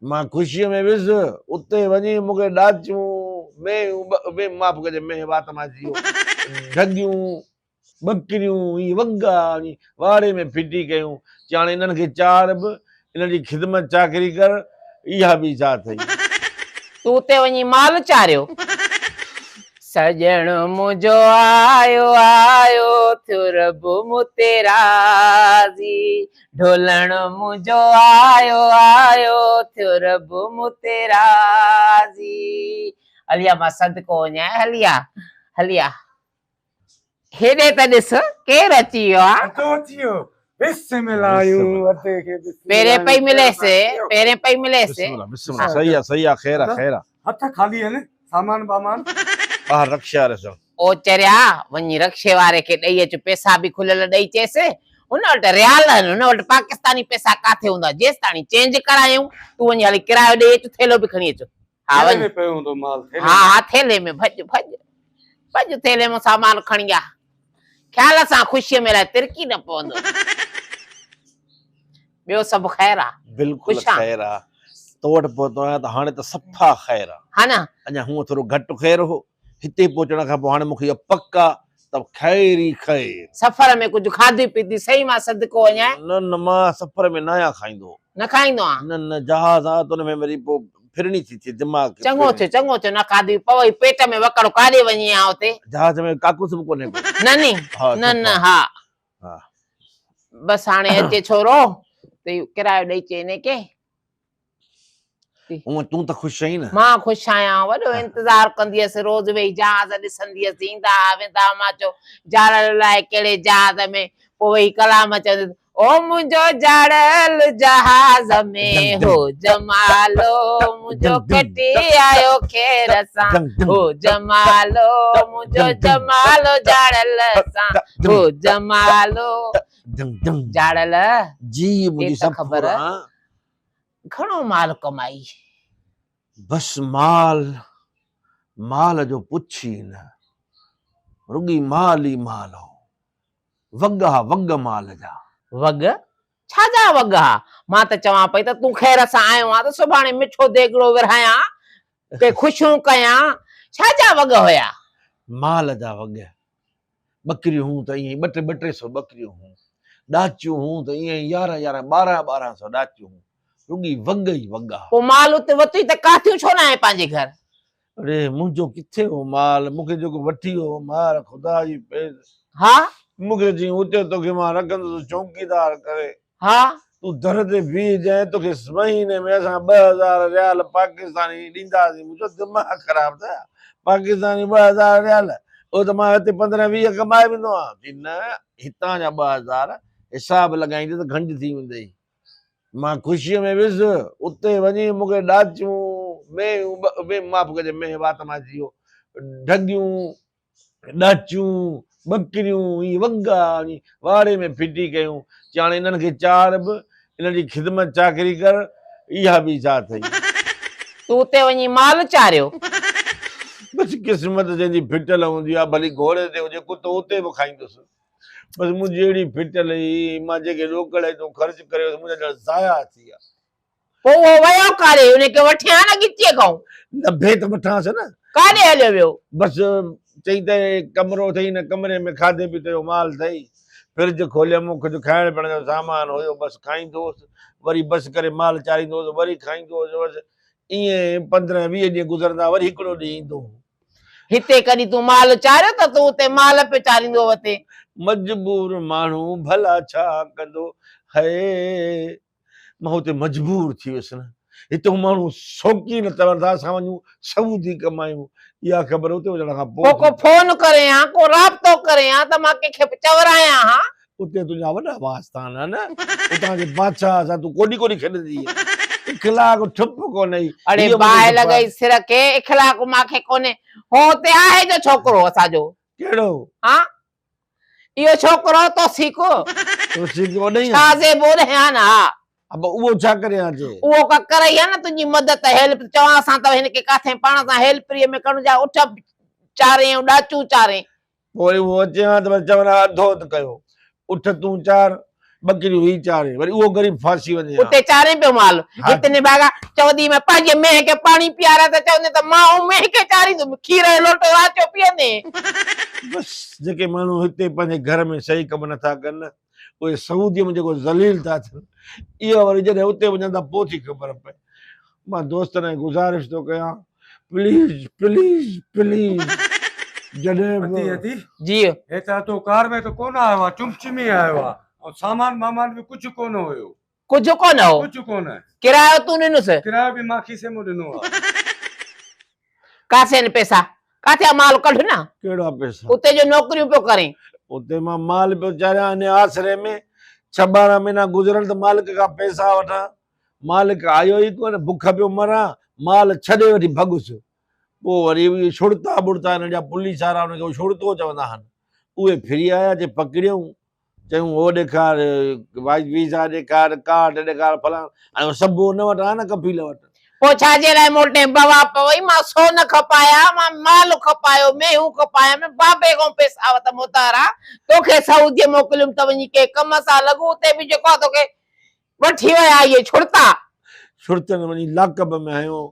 مان خوشيء ۾ ويس، اتي وڃي مون کي ڏاچيون، مينهون، مينهن معاف ڪجي مينهن وات مان اچي ويو، ڍڳيون، ٻڪريون، هي وڳا وڃي واڙي ۾ ڦٽي ڪيون، چي هاڻي انهن کي چار به، انهن جي خدمت چاڪري ڪر، اها به ڇا اٿئي. تون اتي وڃي مال چاريو. سڄڻ منهنجو آيو آيو ٿيو رب مون تي راضي ڍولڻ منهنجو آيو آيو ٿيو رب مون تي راضي هليا مان صدقو وڃان هليا هليا هيڏي ته ڏس ڪير اچي ويو آ. اچو اچي ويو بسم الله آيون ادي کي بسم پهرين پئي مليس پهرين پئي مليس. بسم الله بسم الله صحيح آ صحيح آ خير آ خير آ. هٿ خالي آهن سامان بامان. ٻاهر رڪشي واري سان. او چريا وڃي رڪشي واري کي ڏئي اچ پيسا به کليل ڏئي چيس هن وٽ ريال آهن هن وٽ پاڪستاني پيسا ڪاٿي هوندا جيستاڻي چينج ڪرايون تون وڃي هلي ڪرايو ڏئي اچ ٿيلهو به کڻي اچ ها ٿيلهي وڃ. ۾ پيو هوندو مال ٿيلهي ها ۾. ها ٿيلهي ۾ ڀڄ ڀڄ ڀڄ ٿيلهي مان سامان کڻي آ. خيال سان خوشيء ۾ الائي ترڪي نه پوندو. ٻيو سڀ خير آ. بلڪل خوش آن. خير آ. تو وٽ پهتو آهيان ته هاڻي ته صفا خير آ. ها نه. اڃا هونء ٿورو گهٽ خير هو. هتي پهچڻ کان پوء هاڻي مون کي اها پڪ آ ته خير ئي خير. سفر ۾ ڪجهه کاڌي پيتي سهي مان صدقو وڃائي. نه نه مان سفر ۾ ناهيان کائيندو. نه کائيندو آن؟ نه نه جهاز آ ته ان ۾ وري پوء ڦرڻي ٿي ٿئي دماغ کي چڱو ڦرڻي. ٿيو چڱو ٿيو نه کاڌي پوي پيٽ ۾ وڪڙ ڪاڏي وڃي آ اتي. جهاز ۾ ڪاڪوس به ڪونهي ڪو. نه ني ها نه نه صفا. ها. ها. بس هاڻي اچي ڇورو ته اهو ڪرايو ڏئي چي هن کي. هونء تون ته خوش آهين نه؟ مان خوش آهيان، وڏو انتظار ڪندي هيس، روز ويهي جهاز ڏسندي هيس، ايندا ها ويندا ها، مان چيو جاڙل الائي ڪهڙي جهاز ۾، پوء ويهي ڪلام چوندي هيس، او منهنجو جاڙل جهاز ۾، هو جمالو منهنجو کٽي آيو خير سان، هو جمالو منهنجو جمالو جاڙل سان، هو جمالو جاڙل، جي ڏي منهنجي ته خبر. سڦوران. گهڻو مال ڪمائي. بس مال، مال جو پڇ ئي نه. رڳي مال ئي مال هو. وڳ ها وڳ مال جا. وڳ؟ ڇا جا وڳ ها؟ مان ته چوان پئي ته تون خير سان آيو آن ته سڀاڻي مٺو ديڳڙو ورهايان، ڪي خوشيون ڪيان. ڇا جا وڳ هيا؟ مال جا وڳ. ٻڪريون هون ته ائين ئي ٻه ٽي ٻه ٽي سو ٻڪريون هون. ڏاچيون هون ته ائين ئي يارهن يارهن ٻارهن ٻارهن سو ڏاچيون هون. رڳي وڳ ئي وڳ ها. پوء مال اتي وتوئي ته ڪاٿيون ڇو ناهي پنهنجي گهر؟ اڙي منهنجو ڪٿي هو مال، مون کي جيڪو وٺي ويو هو مار خدا جي پيس. ها. مون کي چيائين اتي توکي مان رکندس چونڪيدار ڪري. ها. تون در تي بيهجانء توکي مهيني ۾ اسان 2000 ريال پاڪستاني ڏينداسين. مون چيو دماغ خراب اٿئي ڇا؟ پاڪستاني 2000 ريال؟ اهو ته مان هتي پندرهن 20 ڪمائي ويندو آهيان. چي نه هتان جا 2000 حساب لڳائيندين ته گهنج ٿي ويندئي. مان خوشيء ۾ ويس، اتي وڃي مون کي ڏاچيون، مينهون، مينهن معاف ڪجي مينهن وات مان اچي ويو، ڍڳيون، ڏاچيون، ٻڪريون، هي وڳا وڃي واڙي ۾ ڦٽي ڪيون، چي هاڻي انهن کي چار به، انهن جي خدمت چاڪري ڪر، اها به ڇا اٿئي. تون اتي وڃي مال چاريو. بس قسمت جنهن جي ڦٽل هوندي آهي، ڀلي گهوڙي تي هجي، ڪتو اتي به کائيندس. بس منهنجي اهڙي ڦٽل هئي، مان جيڪي ڏوڪڙ هتون خرچ ڪري ويس، منهنجا ڄڻ ضايع ٿي ويا. پوء اهو ويو ڪاڏي؟ ان کي وٺين ها نه ڳچيء کان. لڀي ته وٺانس نه. ڪاڏي هليو ويو؟ بس چئي ته ڪمرو اٿئي، ان ڪمري ۾ کاڌي پيتي جو مال اٿئي. فرج کوليم، ڪجهه کائڻ پيئڻ جو سامان هيو، بس کائيندو هوس، وري بس ڪري مال چاريندو هوس، وري کائيندو هوس، بس ائين 15 20 ڏينهن گذرندا، وري هڪڙو ڏينهن ايندو هو. هتي ڪڏهن تون مال چاريو ته تون اتي مال پيو چاريندو وتين. مجبور ماڻهو ڀلا ڇا ڪندو؟ هي مان اتي مجبور ٿي ويس نه. هتئون ماڻهو شوقين چون ٿا اسان وڃون سعودي ڪمايون. اها خبر اتي وڃڻ کان پوء پوء ڪو ٿي. فون ڪرين ها، ڪو رابطو ڪرين ها ته مان ڪنهن کي به چورايان ها. اتي تنهنجا وڏا واسطا آهن نه. اتان جي بادشاهه سان تون ڪوڏي ڪوڏي کيڏندي. اخلاق ٺپ ڪونهي. اڙي باهه لڳئي سر کي، اخلاق مان کي ڪونهي. هو اتي آهي جو ڇوڪرو اسان جو. ڪهڙو؟ ها اهو ڇوڪرو توثيق. توثيق اوڏهين آ. شاهزيب اوڏهين آ نه ها. ابا اهو ڇا ڪري ها چي. اهو ڪا ڪرئي ها نه تنهنجي مدد هيلپ چوان اسان ته هن کي ڪاٿي پاڻ سان هيلپريء ۾ کڻون جا اٺ چارين ۽ ڏاچون چارين. پوء وري اهو اچي ها ته وري چون ها اڌو اڌ ڪيو. اٺ تون چار، ٻڪريون هي چاري وري اهو غريب ڦاسي وڃي ها. اتي چارين پيو مال. هت نڀاڳا چوندي مان پنهنجي مينهن کي پاڻي پياريان ته چوندين ته مان ان مينهن کي چاريندم کير جو لوٽو رات جو پيئندين. بس جيڪي ماڻهو هتي پنهنجي گهر ۾ صحيح ڪم نٿا ڪن نه اهي سعودي ۾ جيڪو ذليل ٿا ٿين اها وري جڏهن اتي وڃن ٿا پوء ٿي خبر پئي. مان دوستن کي گذارش ٿو ڪيان پليز پليز پليز جڏهن ادي به ادي جي. هي ته ادو ڪار ۾ ته ڪونه آيو آ چمچمي آيو آ ۽ سامان وامان به ڪجهه ڪونه هيو. ڪجهه ڪونه هو. ڪجهه ڪونه. ڪرايو تون ڏنس. ڪرايو به مان کيسي مون ڏنو آ. ڪاٿي آهن پئسا؟ ڪاٿي آ مال ڪڍ نه. ڪهڙا پئسا؟ اتي جو نوڪريون پيو ڪرين. اتي مان مال پيو چاريان انهي آسري ۾ ڇهه ٻارهن مهينا گذرن ته مالڪ کان پئسا وٺان. مالڪ آيو ئي ڪونه، بک پيو مران، مال ڇڏي وٺي ڀڳس. پوء وري اهي ڇڙتا ٻڙتا هنن جا پوليس وارا انهن کي ڇڙتو چوندا آهن، اهي ڦري آيا چي پڪڙيائون، چيائون هو ڏيکار، ويزا ڏيکار، ڪارڊ ڏيکار فلاڻو، هاڻي سڀ ان وٽ آهي نه ڪفيل وٽ. پوء ڇا جي لاء موٽين بوا پوئي، مان سون کپايا، مان مال کپايو، مينهون کپايم، بابي کان پئسا وتم اتارا، توکي سعوديء موڪليم ته وڃي ڪنهن ڪم سان لڳ، اتي به جيڪو آهي توکي وٺي ويا اهي ڇڙتا. ڇڙتن وڃي لاڪپ ۾ هنيو.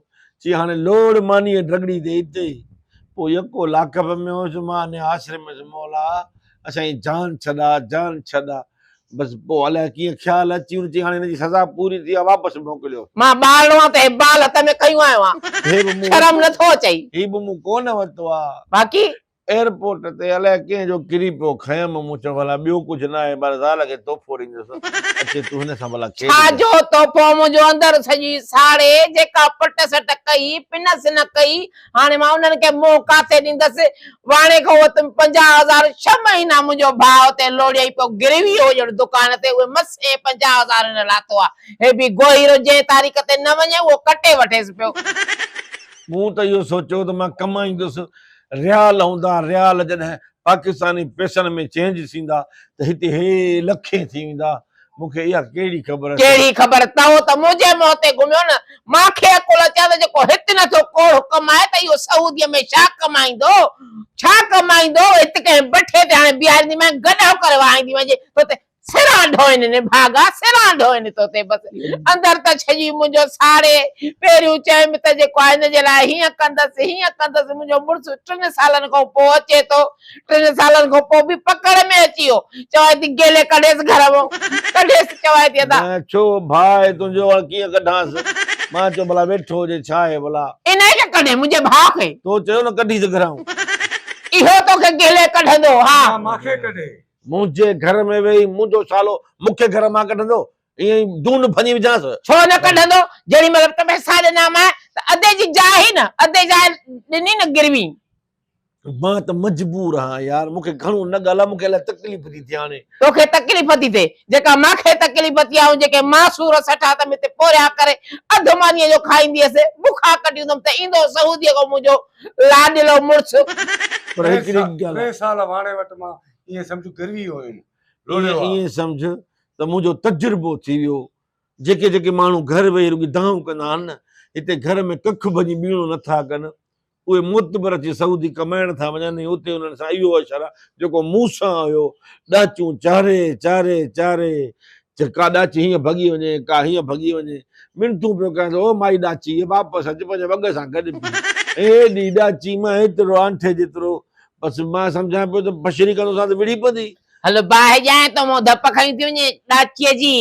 چي هاڻي لوڙ مانيء ڊڳڙي تي اتي ئي. پوء يڪو لاڪپ ۾ هوس، مان انهيء آسري ۾ هوس، مولا اسان جي جان ڇڏا، جان ڇڏا. بس پوء الائي ڪيئن خيال اچي ويو، چي هاڻي هن جي سزا پوري ٿي آ، واپس موڪليو. مان ٻارڙو آن ته هي بال هٿ ۾ کنيون آيو آن. هي به مون شرم نٿو اچئي. هي به مون ڪونه ورتو آ. باقي ايئرپورٽ تي الائي ڪنهن جو ڪري پيو کنيم، مون چيو ڀلا ٻيو ڪجهه ناهي پر زال کي تحفو ڏيندس، اچي تون هن سان ڀلا کيڏ ڇا جو. جو تحفو منهنجو اندر سڄي ساڙي، جيڪا پٽ سٽ ڪئي، پنس نه ڪئي، هاڻي مان انهن کي منهن ڪاٿي ڏيندس، واڻي کان ورتم 50,000، ڇهه مهينا منهنجو ڀاء اتي لوڙيئي پيو گروي هو ڄڻ دڪان تي، اهي مسين 50,000 هن لاٿو آ، هي به گوهيرو جنهن تاريخ تي نه وڃي اهو ڪٽي وٺيس پيو. مون ته اهو سوچيو ته مان ڪمائيندس ريال هوندا، ريال جڏهن پاڪستاني پئسن ۾ چينج ٿيندا ته هتي هي لکين ٿي ويندا، مون کي اها ڪهڙي خبر ته. ڪهڙي خبر تون ته منهنجي منهن تي گهميو نه، مان کي عقل اچي ها ته جيڪو هت نٿو ڪوڙهه ڪمائي ته اهو سعوديء ۾ ڇا ڪمائيندو، ڇا ڪمائيندو، هت ڪنهن بٺي تي هاڻي بيهارينديمانء، گڏهه ڪري وهائينديمانء جي تو تي سران ڍوئن نڀاڳا سران ڍوئن توتي بس اندر ته ڇڄي منهنجو ساڙي پهريون چيم ته جيڪو آهي هن جي لاء هيئن ڪندس هيئن ڪندس منهنجو مڙس ٽن سالن کان پوء اچي ٿو ٽن سالن کان پوء به پڪڙ ۾ اچي ويو چوائي ٿي گيلي ڪڍيس گهر مان ڪڍيس چوائي ٿي ادا. مان ڇو ڀاء تنهنجو هاڻ ڪيئن ڪڍانس مان چيو ڀلا ويٺو هجي ڇا آهي ڀلا. انهيء کي ڪڍي منهنجي ڀاء کي. تو چيو نه ڪڍيس گهران. اهو توکي گيلي ڪڍندو ها. نه مان کي ڪڍي. منهنجي گهر ۾ ويهي منهنجو سالو مون کي گهر مان ڪڍندو؟ ائين ئي دون ڀڃي وجهانس. ڇو نه ڪڍندو؟ جهڙي مهل به پئسا ڏنامانء ته ادي جي جاء هئي نه، ادي جاء ڏني نه گروي. مان ته مجبور آهيان يار، مون کي گهڻو نه ڳالهاء، مون کي الائي تڪليف ٿي ٿئي هاڻي. توکي تڪليف ٿي ٿئي، جيڪا مان کي تڪليف ٿي آهي ۽ جيڪي مان سور سٺا ته مون تي پورهيا ڪري اڌ مانيء جو کائيندي هيس، بکا ڪڍيون اٿم ته ايندو سعوديء کان منهنجو لاڏلو مڙس. پر هڪڙي ڳالهه. ٽي سال واڻي وٽ مان ائين سمجهه گروي هيم. لوڙيو آ. ائين سمجهه ته منهنجو تجربو ٿي ويو. جيڪي جيڪي ماڻهو گهر ويهي رڳي دانهون ڪندا آهن نه، هتي گهر ۾ ڪک ڀڃي ٻيڻو نه ٿا ڪن، اهي معتبر اچي سعودي ڪمائڻ ٿا وڃن ۽ اتي انهن سان اهو اشر آهي جيڪو مون سان هيو، ڏاچون چاري چاري چاري چي ڪا ڏاچي هيئن ڀڳي وڃي، ڪا هيئن ڀڳي وڃي. منٿون پيو ڪيان ته او مائي ڏاچي، واپس اچ پنهنجي وڳ سان گڏ بيهه. ايڏي ڏاچي مان ايترو آنٺي جيترو، بس مان سمجهان پيو ته بشري ڪندوسان ته وڙهي پوندي. هل باهه ڄائين ته مون ڌپ کڻي ٿي وڃي، ڏاچيء جي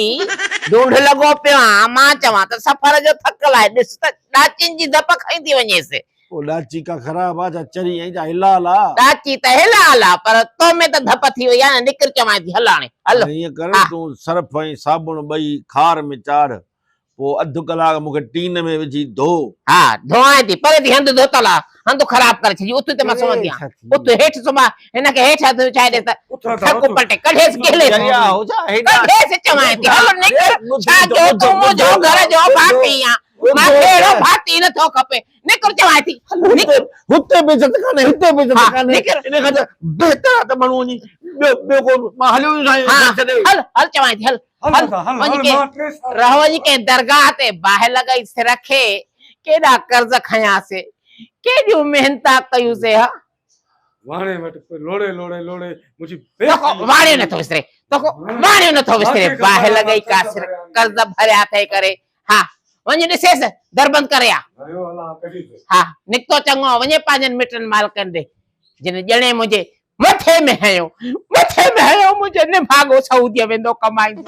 ڍونڍ لڳو پيو آهيان. مان چوان ته سفر جو ٿڪ لاهي ڏس ته ڏاچين جي ڌپ کڻي ٿي وڃيس. او ڏاچي ڪا خراب آ ڇا چري ۽ ڇا حلال آ. ڏاچي ته حلال آ پر تو ۾ ته ڌپ ٿي وئي آ نه نڪر چوانء ٿي هل هاڻي هل. هاڻي ائين ڪر تون سرف ۽ صابڻ ٻئي کار ۾ چاڙهه پوء اڌ ڪلاڪ مون کي ٽين ۾ وجهي ڌو. ها ڌوئانء ٿي پري ٿي هنڌ ڌوتل آ هنڌ خراب ڪري ڇڏي اٿ اتي مان سمهندي آن اٿ هيٺ سمهان هن کي هيٺ هٿ وڇائي ڏي ته ٿڪ پٽي ڪڍيس گهليس ڪڍيس چوانء ٿي هل نڪر ڇا جو تون منهنجو گهر جو ڀاتي آن مان کي اهڙو ڀاتي نٿو کپي نڪر چوانء ٿي نڪر. هتي به عزت ڪانهي هتي به عزت ڪانهي ان کان ته بهتر آ ته ماڻهو وڃي ٻيو ٻيو ڪو مان هليو ويندس گهر ڇڏي. هل هل چوانء ٿي هل هل وڃي ڪنهن رهه وڃي ڪنهن درگاهه تي باهه لڳائي سر کي ڪيڏا قرض کنياسي ڪيڏيون محنتا ڪيونسي ها. واڻي وٽ لوڙي لوڙي لوڙي منهنجي بي واڻيو نٿو وسري. توکو ماڻيو نٿو وسري باهه لڳئي ڪاسر قرض ڀريا اٿئي ڪري ها وڃ ڏسيس در بند ڪري آ ها نڪتو چڱو وڃي پنهنجن مٽن مالڪن ڏي جن ڄڻي منهنجي مٿي ۾ هنيو مٿي ۾ هنيو منهنجو نڀاڳو سعوديء ويندو ڪمائيندو.